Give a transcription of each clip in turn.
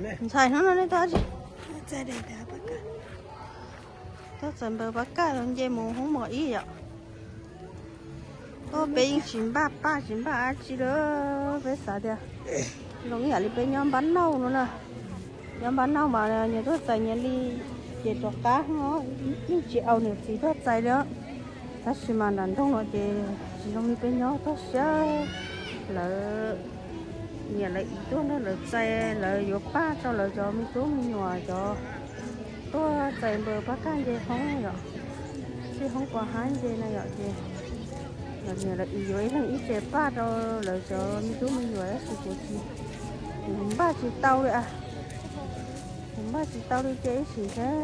Ntxhais hnub no nej tuaj tsi? Tuaj txais npawg Paj Kaj los nce mus hoob mos ib yom. Tuaj peb yeej tsis npaj paj tsis npaj dab tsi li, peb xav tias zoo ib yam li peb nyob npab nauj no na. Nyob npab nauj mas nyias tuaj txais nyias li, ces rov qab yeej tsis au niam txiv tuaj txais li. Tab sis mas nram nroog no ces tsis zoo li peb nyob, tuaj siab lawv niam lawv txiv tuaj nrog lawv txais, lawv yuav paj rau lawv cov me tub me nyuam cov tuaj txais npawg Paj Kaj nce hoob yom, sib hoob pov hab nce na yom. Ces lawv niam lawv txiv yuav ib leeg ib tsev paj rau lawv cov me tub me nyuam, tab sis kuv tsis, kuv npaj tsis tau li. Kuv npaj tsis tau li ces ib sim seb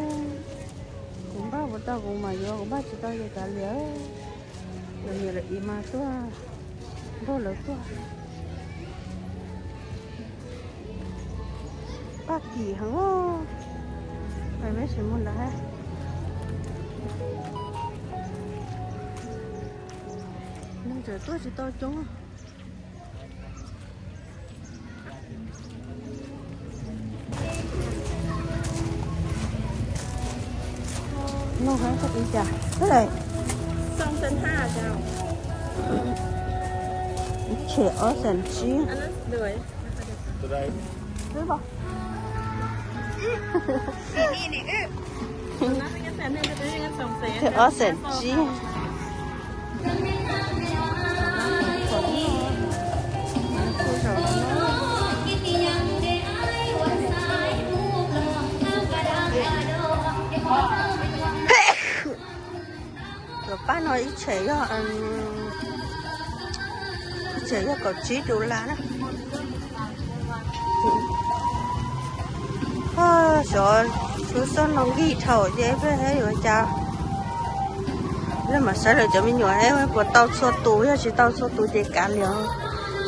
kuv npaj puas tau kuv mam yuav, kuv npaj tsis tau ces kav liam. Lawv niam lawv txiv mas tuaj nrog lawv tuaj. Paj kim heev os. Peb sim mus ntawd hab. Neeg tseem tuaj tsis tau coob. Nug hab txog ib cas, tshem ob xees tsib. Tshem ob xees tsib. Cov paj no ib tshem yog, ib tshem yog kaum tsib dollar na. Xyov, xub xub no nkig dhau ces peb yuav cas. Peb mam saib lawv cov me nyuam puas tau txhua tus, yog tsis tau txhua tus ces kav liam.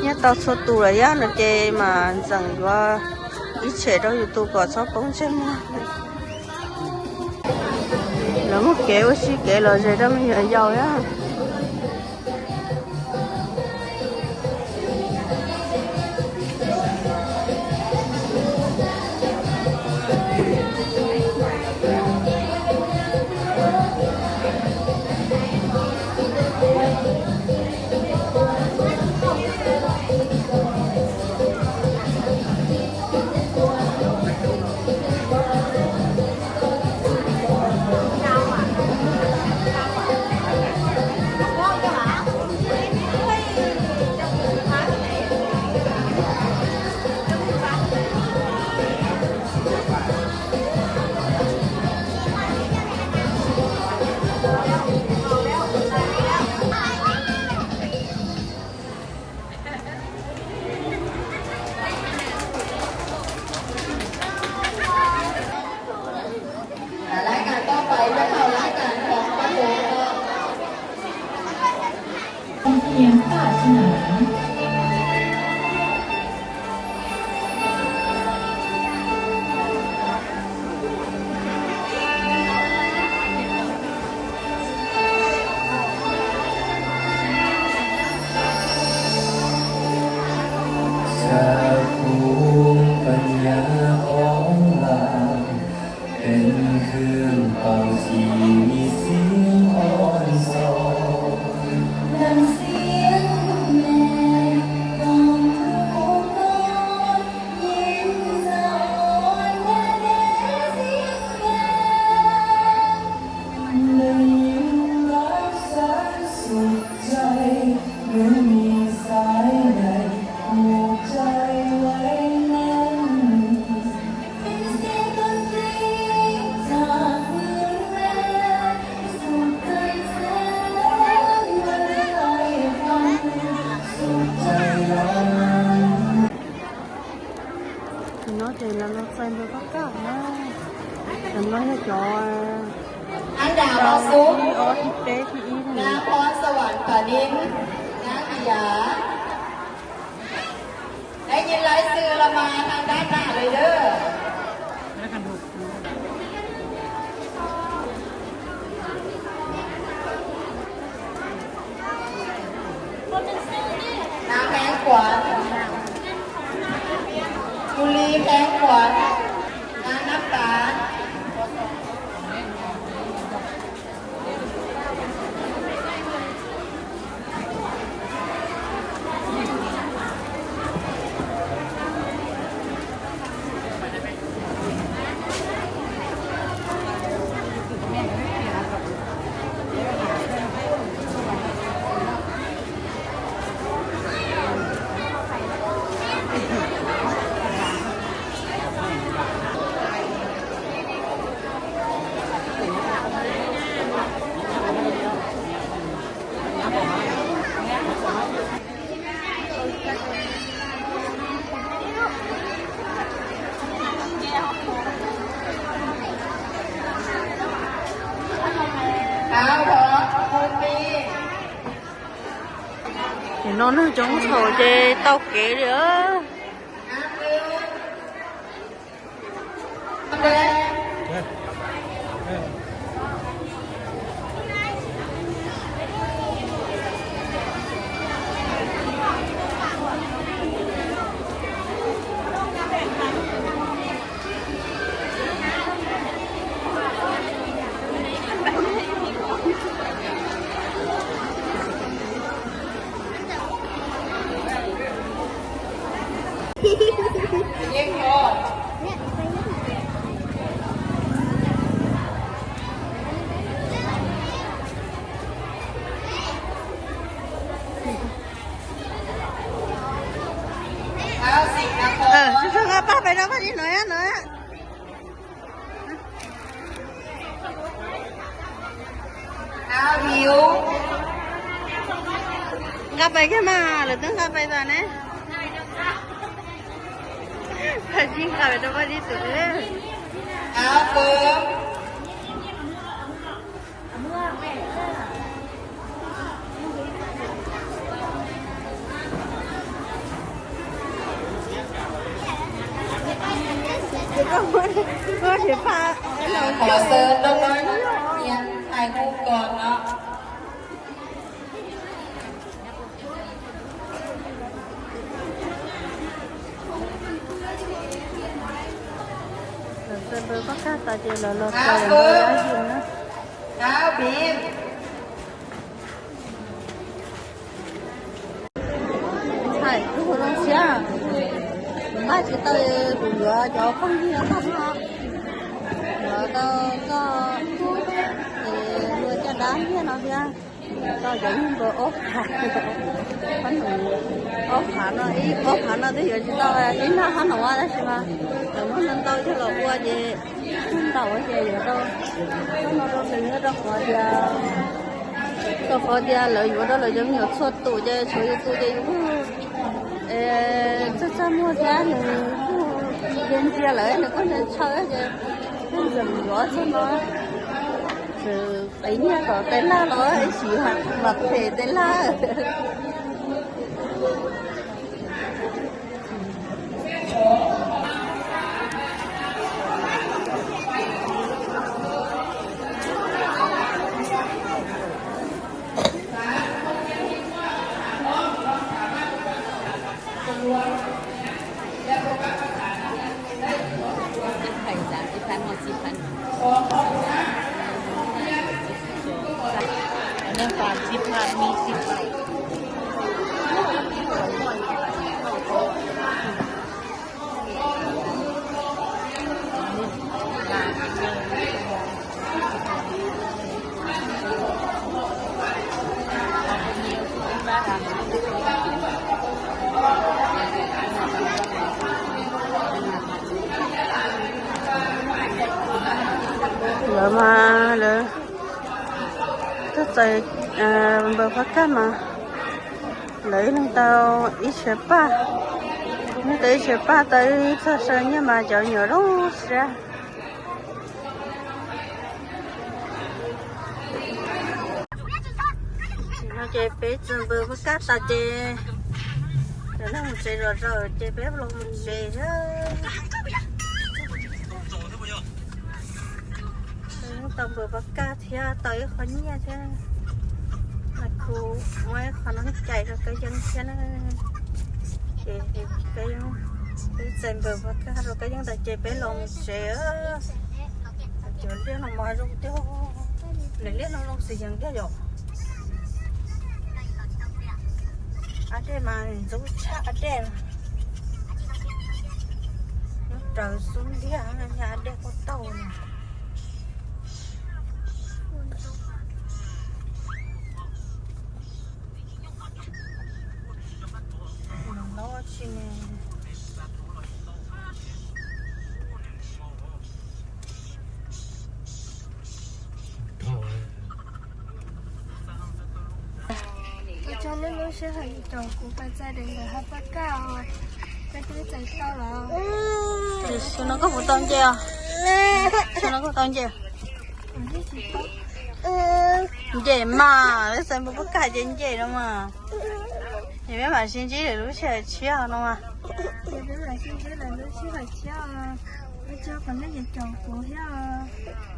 Yog tau txhua tus lawm yog no ces mam ntxeem yuav ib tshem rau yus tus kom txhob poob ntsej muag. Lawv muaj kev ua si kev lom zem rau me nyuam yaus na. Tam no ces lawv los txais npawg Paj Kaj na. Tam no yog cov thib ob, thib peb, thib ib na. Ly Khánh Thuận, Đà Nẵng Bản. Nim no neeg coob thaum ces tau kev li. Nqa paj pais rau paj dib no no. Nqa pais kiag mas, lawv twb nqa pais tas ne. Paj dib nqa pais rau paj dib tus. Hồ sơ đóng gói nhận thẻ thu còn đó. Lawv txawm npawg Paj Kaj tas ces lawv los txog lawv npawg Dab Yim na. Ntxhais, kuv hu zoo siab, kuv npaj tsis tau, kuv yuav cov phooj ywg no tag no, yuav tau koj es luag caj dab ntiag no thiab, tau cov npawg ob phav, ob phav no, ib ob phav no twb yuav tsis tau ib nag hab no, tab sis mas lawv muab ntau ntau coj los ua ces ntaus ces yuav tau no rau nws, rau qhov tias, rau qhov tias lawv yuav rau lawv cov me nyuam txhua tus ces tshuav yus tus ces yus kuj txaj txaj muag thiab nws kuj ntsia ntsia lawv nws kuj ntsia ntshaw ces kuj ntxeem yuav txog no. Txawm qiv nyiaj tom tes laj los ib sim mam phem tes laj. Nej pab txib phaj, nej txib phaj. Lawv mas lawv tuaj txais npawg Paj Kaj mas lawv ib leeg tau ib tsheb paj, ib leeg tau ib tsheb paj, tau ib txoj saw nyiaj mas cov me nyuam zoo siab. No ces peb txais npawg Paj Kaj tas ces lawv mus tsev zom zaws ces peb los mus tsev thiab. Tau npawg Paj Kaj thiab tau ib qho nyiaj thiab. Mas kuv muab ib qho no cais rau Kab Yeeb thiab na. Ces Kab Yeeb Peb txais npawg Paj Kaj rau Kab Yeeb tas ces peb los mus tsev. Cov liaj no mas zoo tiag, lawv liaj no zoo xwm yees tiag yom. Ab dej mas ntxub tshaj ab dej. Nyob raws xub ntiag, ab dej kuj tau na. Los tsis ne. Ua tsaug nej lub sij hawm caum kuv pais txais daim ntawv hab paj kaj os. Peb twb txais tau lawm. Xyoo no koj puas tau nce os? Xyoo no koj tau nce? Nce mas, lawv txais npawg Paj Kaj ces nce no mas. Ces peb mam sib ntsib lwm lub sij hawm tshiab no mas. Ces peb mam sib ntsib lwm lub sij hawm tshiab os. Ua tsaug qhov nej caum kuv thiab os.